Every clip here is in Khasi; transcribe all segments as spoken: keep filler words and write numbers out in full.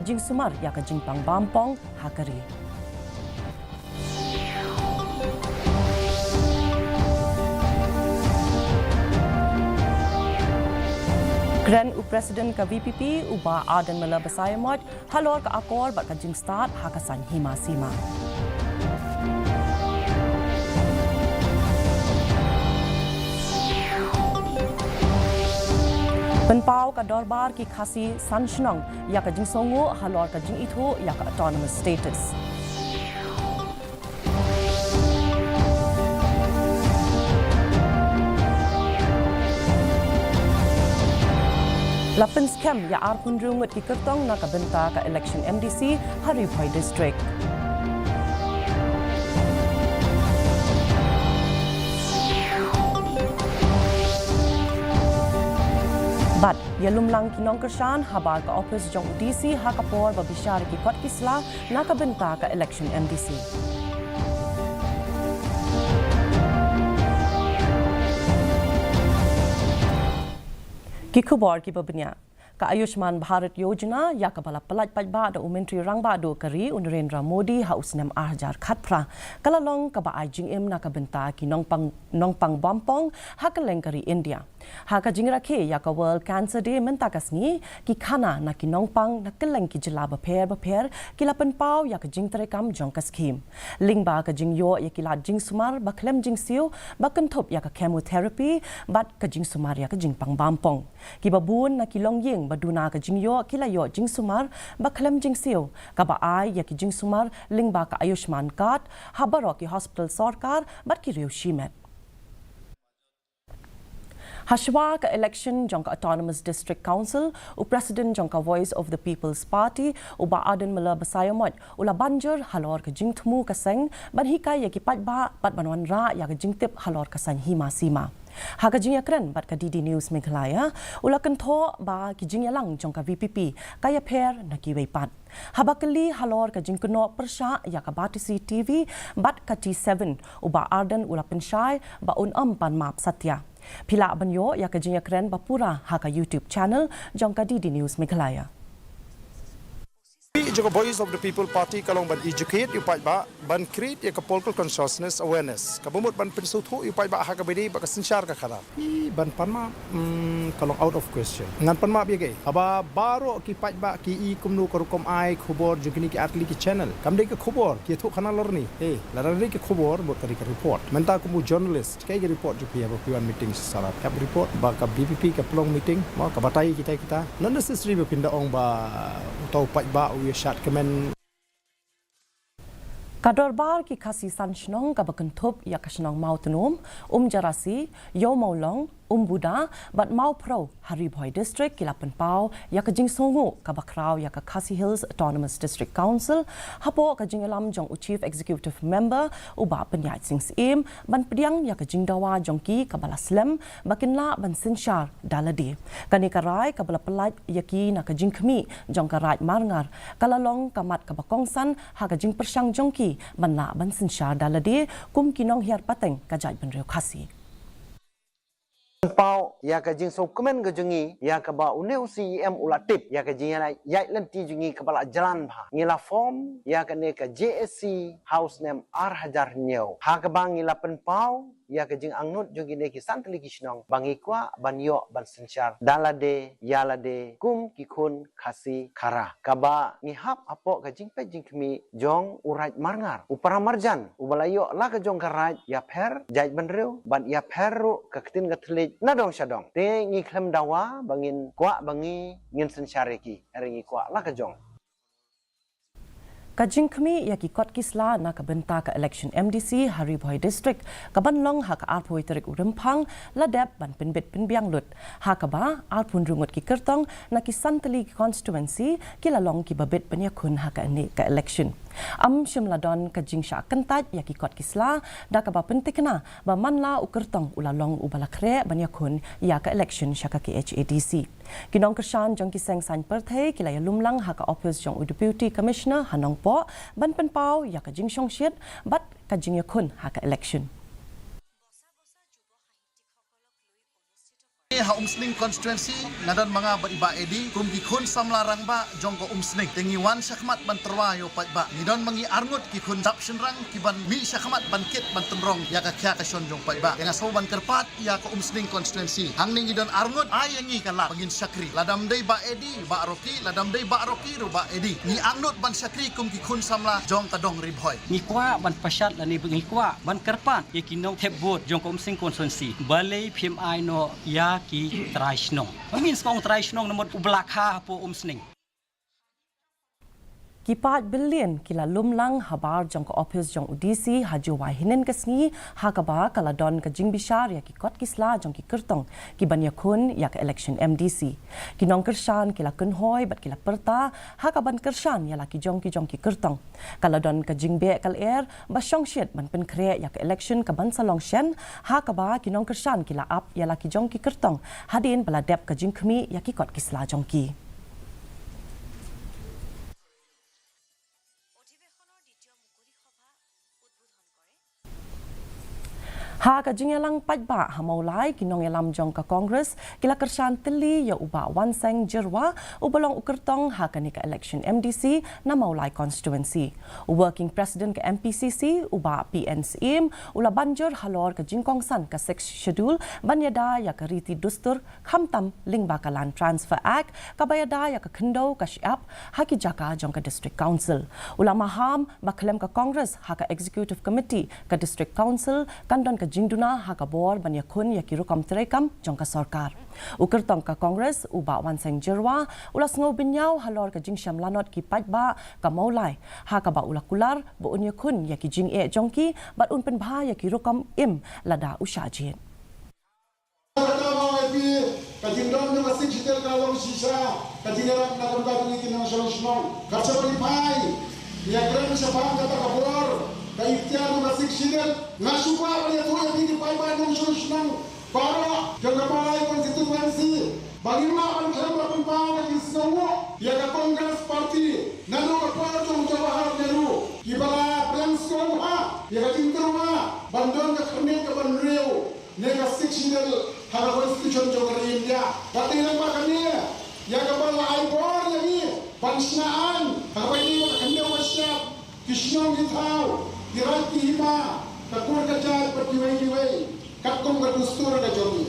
jingsumar ïa ka jingpang bampong ha ka ri. Kren u President ka V P P u Bah Ardent Miller Basaiawmoit halor ka akor bad ka jingstad ha ka saiñ hima sima. Pynpaw ka dorbar ki Khasi san shnong ïa ka jingsngewnguh halor ka jingithuh ïa ka autonomous status. La pynskhem ïa arphew hynriew ngut ki kyrtong na ka bynta ka election M D C ha Ri Bhoi District. Bad ïalumlang ki nongkyrshan habar ka ophis jong u D C ha ka por ba bishar ki kot ki sla na ka bynta ka election M D C. Ki khubor kiba bniah. Ka Ayushman Bharat Yojana ïa kaba la pyllait paidbah da u Myntri Rangbah Duh ka ri u Narendra Modi ha u snem ar hajar khatphra ka la long kaba ai jingim na ka bynta ki nongpang nongpang bampong ha kylleng ka ri India. Ha ka jingrakhe ïa ka World Cancer Day mynta ka sngi, ki khana na ki nongpang na kylleng ki jylla bapher bapher ki la pynpaw ïa ka jingtreikam jong ka skhim. Lyngba ka jingïoh ïa ki lad jingsumar ba khlem jingsiew ba kynthup ïa ka chemotherapy bad ka jingsumar ïa ka jingpang bampong. Kiba bun na ki longïing ba duna ka jingïoh ki la ïoh jingsumar ba khlem jingsiew kaba ai ïa ki jingsumar lyngba ka Ayushman Card ha baroh ki hospital sorkar bad ki riew shimet. Hashwa ka election jong ka Autonomous District Council, u President jong ka Voice of the People's Party, u Bah Ardent Miller Basaiawmoit, u la ban jur halor ka jingthmu ka seng ban hikai ïa ki paidbah bad ban wanrah ïa ka jingtip halor ka saiñ hima sima. Ha ka jingïakren bad ka D D News Meghalaya, u la kynthoh ba ki jingïalang jong ka V P P ka ïapher na kiwei pat. Haba kylli halor ka jingkynnoh pyrshah ïa ka Batesi T V bad ka T seven, u Bah Ardent u la pynshai ba un ym pan map satia. Phi lah ban ïoh ïa ka jingïakren ba pura ha ka YouTube channel jong ka D D News Meghalaya. Jong ka Voice of the People Party ka long ban educate ïa u paidbah, ban create ïa ka political consciousness, awareness. Kaba mut ban pynsngewthuh ïa u paidbah ha kaba ïadei bad ka synshar ka khadar. I ban pan map, mm, ka long out of question. Ngan pan map ïa kaei? Haba baroh ki paidbah ki i kumno ka rukom ai khubor jong kine ki artylli ki channel. Kam dei ka khubor ki ïathuh khana lorni. Hei, lada dei ka khubor, mut ka dei ka report. Mynta kum u journalist, kaei ka report jong phi haba phi wan meeting sha Salad? Ka report ba ka V P P ka pynlong meeting, mo, ka batai kita kita. Not necessary ba phin da ong ba uta u paidbah u ïashad kmen. Ka dorbar ki Khasi san shnong kaba kynthup ïa ka shnong Mawtnum, Umjarasi, Ïewmawlong, Umbuda bad Mawphrew ha Ri Bhoi District ki la pynpaw ïa ka jingsngewnguh kaba khraw ïa ka Khasi Hills Autonomous District Council hapoh ka jingïalam jong u Chief Executive Member u Bah Pynïaid Sing Syiem ban pdiang ïa ka jingdawa jong ki kaba la slem ba kin lah ban synshar da lade. Kane ka rai kaba la pyllait ïa ki na ka jingkhmih jong ka Raid Marngar ka la long ka mat kaba kongsan ha ka jingpyrshang jong ki ban lah ban synshar da lade kum ki nonghiar pateng ka jaitbynriew Khasi. Pynpaw ïa ka jingsngewkmen ka jong ngi ïa kaba une u C E M u la tip ïa ka jingïaid lynti jong ngi kaba la jlan bha. Ngi la form ïa kane ka J A C ha u snem ar hajar hynñiew, ha kaba ngi la pynpaw ïa ka jingangnud jong kine ki san tylli ki shnong ba ngi kwah ban ïoh ban synshar da lade ïa lade kum ki khun Khasi Khara, kaba ngi hap hapoh ka jingpeit jingkhmih jong u Raid Marngar, u para marjan uba la ïoh la ka jong ka raid, ïapher jaitbynriew bad ïapher ruh ka ktien ka thylliej na dong sha dong. Te ngi khlem dawa ba ngin kwah ba ngi ngin synshar ïa ki, hynrei ngi kwah la ka jong. Ka jingkhmih ïa ki kot ki sla na ka bynta ka election M D C ha Ri Bhoi District kaban long ha ka arphew tarik u Rymphang la dep ban pynbit pynbiang lut, ha kaba arphew hynriew ngut ki kyrtong na ki san tylli ki constituency ki la long kiba bit ban ïakhun ha kane ka election. Ym shym la don ka jingshah kyntait ïa ki kot ki sla, da kaba pynthikna ba man la u kyrtong u la long uba la khreh ban ïakhun ïa ka election sha ka K H A D C. Ki nongkyrshan jong ki seng saiñ pyrthei ki la ïalumlang ha ka ophis jong u Deputy Commissioner ha Nongpoh ban pynpaw ïa ka jingshongshit bad ka jingïakhun ha ka election. Ha Umsning constituency nga don ma nga bad i Bah Eddie kum ki khun samla rangbah jong ka Umsning. Te ngi wan shakhmat ban tyrwa ïa u paidbah. Ngi don ma ngi arngut ki khun dap shynrang ki ban mih shakhmat ban kit ban tynrong ïa ka khia ka shon jong u paidbah. Te nga sngewbha ban kyrpad ïa ka Umsning constituency. Hangne ngi don arngut, ai ïa ngi ka lad ba ngin shakri. Lada ym dei Bah Eddie, Bah Rocky, lada ym dei Bah Rocky ruh Bah Eddie. Ngi angnud ban shakri kum ki khun samla jong ka dong Ri Bhoi. Ngi kwah ban pashat lane ngi kwah ban kyrpad ïa ki nongthep vote jong ka Umsning constituency. Balei phim ai noh ïa ki trai shnong? Ba ngin sngewthuh trai shnong namar u ba la kha hapoh Umsning. Ki paid billion ki la lum lang habar jong ka ophis jong u D C ha Jowai hynnin ka sngi, ha kaba ka la don ka jingbishar ïa ki kot ki sla jong ki kyrtong ki ban ïakhun ïa ka election M D C. Ki nongkyrshan ki la kynhoi bad ki la pyrta ha ka ban kyrshan ïa la ki jong ki jong ki kyrtong. Ka la don ka jingbeh ka lyer ba shongshit ban pynkhreh ïa ka election ka ban sa long shen, ha kaba ki nongkyrshan ki la ap ïa la ki jong ki kyrtong hadien ba la dep ka jingkhmih ïa ki kot ki sla jong ki. Ha ka jingïalang paidbah ha Mawlai, ki nongïalam jong ka Congress ki la kyrshan tylli ïa u Bah Wanseng Jyrwa, u ba long u kyrtong ha kane ka election M D C na Mawlai constituency. U working president ka M P C C, u Bah P N Syiem, u la ban jur halor ka jingkongsan ka Sixth Schedule ban ïada ïa ka riti dustur, khamtam lyngba ka Land Transfer Act, kaba ïada ïa ka khyndew ka shyiap ha ki jaka jong ka District Council. U la maham ba khlem ka Congress ha ka Executive Committee ka District Council kan don ka jingduna ha ka bor ban ïakhun ïa ki rukom treikam jong ka sorkar. U kyrtong ka Congress, u Bah Wanseng Jyrwa, u la sngew bynñiaw halor ka jingshem lanot ki paidbah ka Mawlai, ha kaba u la kular ba un ïakhun ïa ki jingeh jong ki bad un pynbha ïa ki rukom im lada u shah jied. Kata ba ngi ïa phi, ka jingdon jong ka Sixth Schedule ka long shisha ka jingïarap na ka bynta jong ngi ki nongshong shnong. Kat shaba ngi phai, ngi ïakren shaphang kata ka bor, ka iktiar jong ka Sixth Schedule. Nga shu kwah ban ïathuh ïa phi ki paidbah nongshong shnong baroh jong ka Mawlai constituency ba ngim lah ban khlem ban pynpaw ba ngi sngewbha ïa ka Congress Party naduh ka por jong u Jawaharlal Nehru, kiba la pynskhem ha ïa ka jingtyrwa ban don ka khyrnit ka ban riew ne ka Sixth Schedule ha ka Constitution jong ka ri India. Ka dei lyngba kane ïa kaba la ai bor ïa ngi ban shna aiñ ha kaba ïadei bad ka khyndew ka shyiap, ki shnong ki thaw, ki raid ki hima, ka kur ka jaid bad kiwei kiwei, katkum ka dustur ka jong ngi.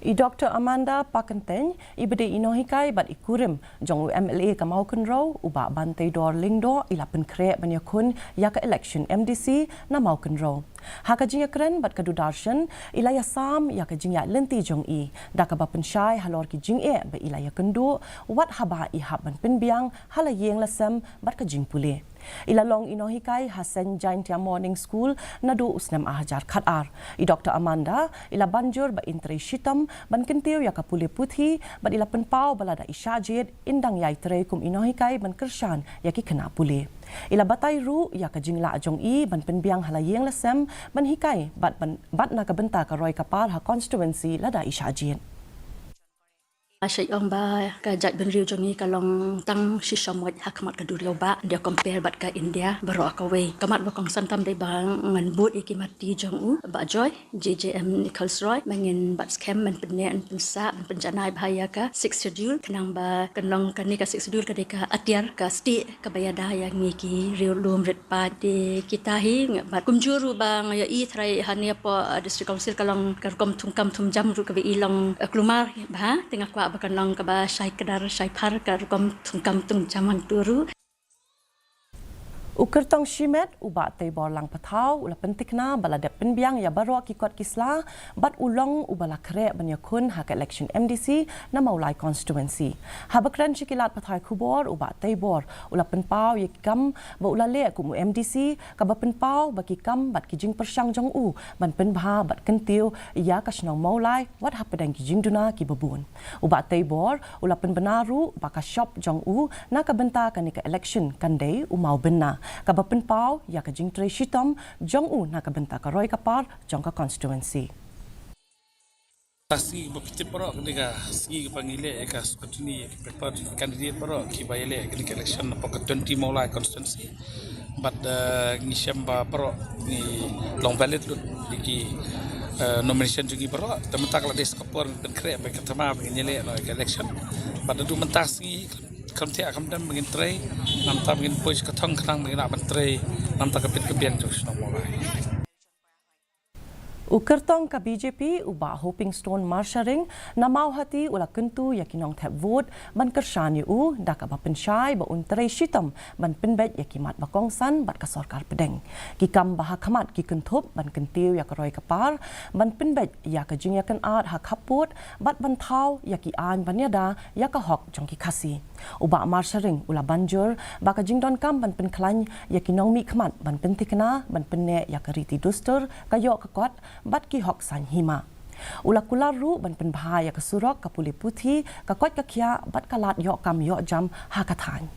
I Doctor Amanda Pakyntein, i ba dei i nonghikai bad i kurim jong u M L A ka Mawkynrew, u Bah Banteidor Lyngdoh, i la pynkhreh ban ïakhun ïa ka election M D C na Mawkynrew. Ha ka jingïakren bad ka Doordarshan, i la ïasam ïa ka jingïaid lynti jong i da kaba pynshai halor ki jingeh ba i la ïakynduh wat haba i hap ban pynbiang ha la ïing la sem bad ka jingpule. I la long i nonghikai ha Saint Jaintia Morning School naduh u snem ar hajar khatar. I Doctor Amanda i la ban jur ba in trei shitom ban kyntiew ïa ka pule puthi bad i la pynpaw ba lada i shah jied in dang ïai trei kum i nonghikai ban kyrshan ïa ki khynnah pule. I la batai ruh ïa ka jinglah jong i ban pynbiang ha la ïing la sem ban hikai bad ban, bad na ka bynta ka roi ka par ha constituency lada i shah jied. Nga shait ong ba ka jaitbynriew jong ngi ka long tang shisha mot ha khmat ka duriaw ba, ynda compare bad ka India baroh kawei. Ka mat ba kongsan tam dei ba ngan bud ïa ki matti jong u Bah Joy, J J M Nichols Roy, ba ngin bat skhem ban pynneh, ban pynsah, ban pynjanai bha ïa ka Sixth Schedule, khnang ba kan long kane ka Sixth Schedule ka dei ka atiar ka stieh kaba ïada ïa ngi ki riew lum rit paid. Te kita hi nga bad kumjuh ruh ba nga ïohi tharai hangne hapoh, uh, District Council ka long ka rukom thungkam thungjam ruh kaba i long, uh, kulmar bha, te nga kwah ba kan long kaba shai kdar shai phar ka rukom thungkam thungjam hangto ruh. U kyrtong shimet u Bah Teibor Langpathaw u la pynthikna ba la dep pynbiang ïa baroh ki kot ki sla bad u long u ba la khreh ban ïakhun ha ka election M D C na Mawlai constituency. Haba kren sha ki lad pathai khubor, u Bah Teibor u la pynpaw ïa ki kam ba u la leh kum u M D C, kaba pynpaw ba ki kam bad ki jingpyrshang jong u ban pynbha bad kyntiew ïa ka shnong Mawlai wat hapdeng ki jingduna kiba bun. U Bah Teibor u la pynbna ruh ba ka shop jong u na ka bynta kane ka election kan dei u Mawbynna, kaba pynpaw ïa ka jingtrei shitom jong u na ka bynta ka roi ka par jong ka constituency. Ka sngi ba phi tip baroh, kane ka sngi kaba ngi leh ïa ka scrutiny, ïa ka paper, ïa ki candidate baroh kiba ïaleh ïa kane ka election hapoh ka twenty Mawlai constituency. Bad, eh, ngi shem ba baroh ngi long valid lut ïa ki, Eh, nomination jong ngi baroh, te mynta ka la dei sa ka por pynkhreh ba ka thma ba ngin ïaleh noh ïa ka election. Bad naduh mynta sngi, kam thiah kam dem ba ngin trei, namar ba ngin poi sha ka thong khnang ba ngin lah ban trei, namar ka pit ka biang jong ka shnong Mawlai. U kyrtong ka B J P, u Bah Hopingstone Marsharing, na Mawhati u la kyntu ïa ki nongthep vote ban kyrshan ïa u da kaba pynshai ba un trei shitom ban pynbeit ïa ki mat ba kongsan bad ka sorkar pdeng. Ki kam ba ha khmat ki kynthup ban kyntiew ïa ka roi ka par, ban pynbeit ïa ka jingïakynad ha khappud bad ban thaw ïa ki aiñ ban ïada ïa ka hok jong ki Khasi. U Bah Marsharing u la ban jur ba ka jingdonkam ban pynkhlaiñ ïa ki nongmihkhmat ban pynthikna ban pynneh ïa ka riti dustur, ka ïoh ka kot bad ki hok saiñ hima. U la kular ruh ban pynbha ïa ka surok, ka pule puthi, ka koit ka khiah bad ka lad ïoh kam ïoh jam ha ka thaiñ.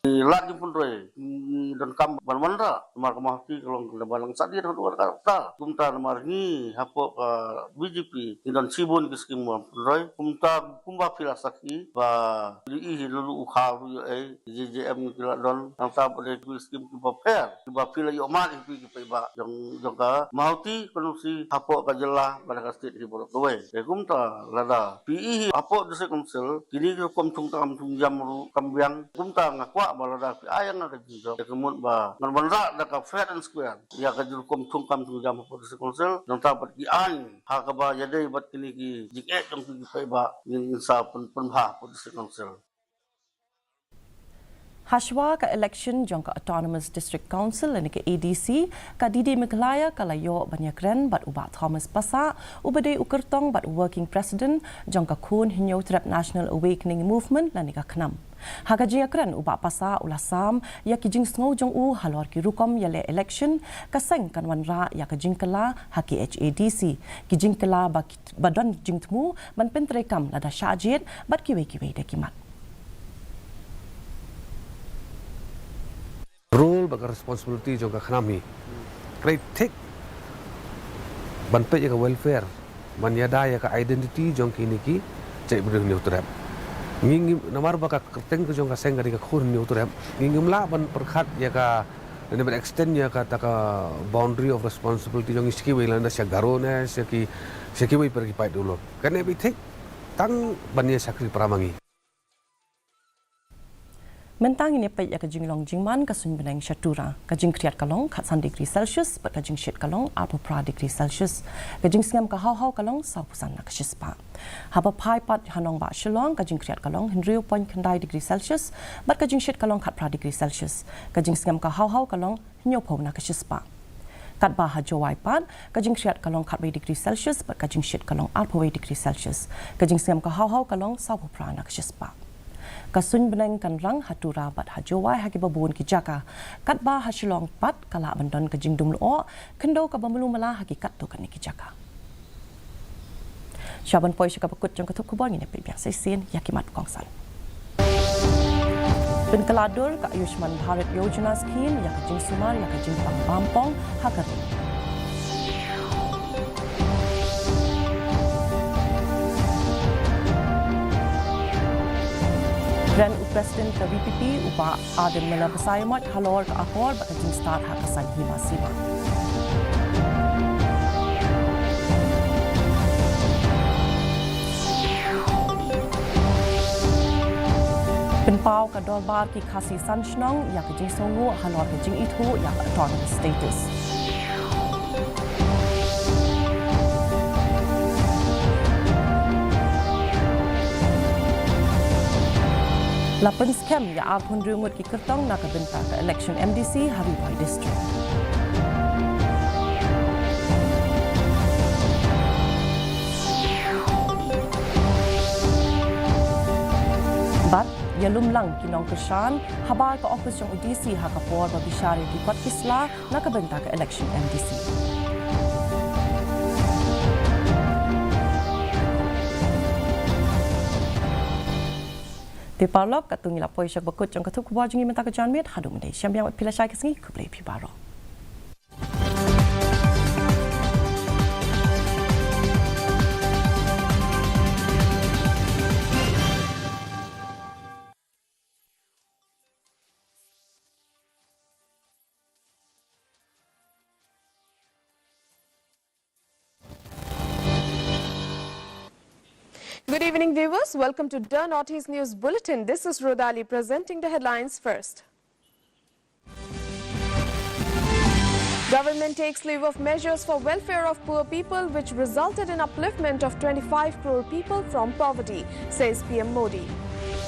Lad jingpynroi, ngi donkam ban wanrah namar ka Mawhati ka long kaba langsar dien haduh katta. Kumta namar ngi hapoh ka B J P ngi don shibun ki skim ban pynroi. Kumta kumba phi la sakhi ba phi ïohi hi lulu u khaw ruh ïoh ei, J J M ngi la don, nangta bad ki skim kiba pher kiba phi la ïoh mad ïa phi ki paidbah jong, jong ka Mawhati constituency hapoh ka jylla bad ka state hi baroh kawei. Te kumta lada phi ïohi hi hapoh District Council kine ki rukom thungkam thungjam ruh kam biang. Kumta nga kwah ba lada phi ai ïa nga ka jingjop, te ka mut ba ngan wanrah da ka fair and square ïa ka rukom thungkam thungjam hapoh District Council, nangta bad ki aiñ ha kaba ïadei bad kine ki jingeh jong ki paidbah ngin, ngin sa pyn, pynbha hapoh District Council. Hashwa ka election jong ka Autonomous District Council lane ka A D C, ka D D Meghalaya ka la ïoh ban ïakren bad u Bah Thomas Passah, uba dei u kyrtong bad u working president jong ka Khun Hynñiewtrep National Awakening Movement lane ka KHNAM. Ha ka jingïakren, u Bah Passah u la sam ïa ki jingsngew jong u halor ki rukom ïaleh election, ka seng kan wanrah ïa ka jingkylla ha K H A D C, ki jingkylla ba ki, ba don jingthmu ban pyntreikam lada shah jied bad kiwei kiwei de ki mat. Role bad ka responsibility jong ka KHNAM hi. Ka dei thik ban peit ïa ka welfare, ban ïada ïa ka identity jong kine ki jaitbynriew Hynñiewtrep. Ngi, ngi, namar ba ka kyrteng ka jong ka seng ka dei ka Khun Hynñiewtrep, ngi ngim lah ban pyrkhat ïa ka, lane ban extend ïa kata ka boundary of responsibility jong ngi sha kiwei, lane sha Garo ne sha ki, sha kiwei pat ki paid duh lo. Kane beit thik tang ban ïa shakri para ma ngi. Mynta ngin ïa peit ïa ka jinglong jingman ka suiñ bneng sha Tura. Ka jingkhriat ka long khatsan degree Celsius bad ka jingshit ka long arphew phra degree Celsius. Ka jingsngem ka haw haw ka long sawphew san na ka shispah. Haba phai pat ha nongbah Shillong, ka jingkhriat ka long hynriew point khyndai degree Celsius bad ka jingshit ka long khatphra degree Celsius. Ka jingsngem ka haw haw ka long hynñiewphew na ka shispah. Katba ha Jowai pat, ka jingkhriat ka long khatwei degree Celsius bad ka jingshit ka long arphew wei degree Celsius. Ka jingsngem ka haw haw ka long sawphew phra na ka shispah. Ka suiñ bneng kan rang ha Tura bad ha Jowai ha kiba bun ki jaka. Katba ha Shillong pat ka lah ban don ka jingdum lyoh, khyndew kaba malu mala ha ki katto katne ki jaka. Sha ban poi sha kaba kut jong ka thup khubor, ngin ïa peit biang sa shisien ïa ki mat kongsan. Pynkylla dur ka Ayushman Bharat Yojana Scheme ïa ka jingsumar ïa ka jingpang bampong ha ka ri. Kren u President ka V P P u Bah Ardent Miller Basaiawmoit halor ka akor bad ka jingstad ha ka saiñ hima sima. Pynpaw ka dorbar ki Khasi san shnong ïa ka jingsngewnguh halor ka jingithuh ïa ka autonomous status. La pynskhem ïa arphew hynriew ngut ki kyrtong na ka bynta ka election M D C ha Ri Bhoi District. Bad ïalum lang ki nongkyrshan habar ka ophis jong u D C ha ka por ba bishar ïa ki kot ki sla na ka bynta ka election M D C. Te paralok, katto ngi la poi sha kaba kut jong ka thup khubor jong ngi mynta ka janmiet. Haduh mynta shem biang bad phi lashai ka sngi, khublei phi baroh. Good evening, viewers. Welcome to the Northeast News Bulletin. This is Rodali presenting the headlines first. Government takes leave of measures for welfare of poor people, which resulted in upliftment of twenty-five crore people from poverty, says P M Modi.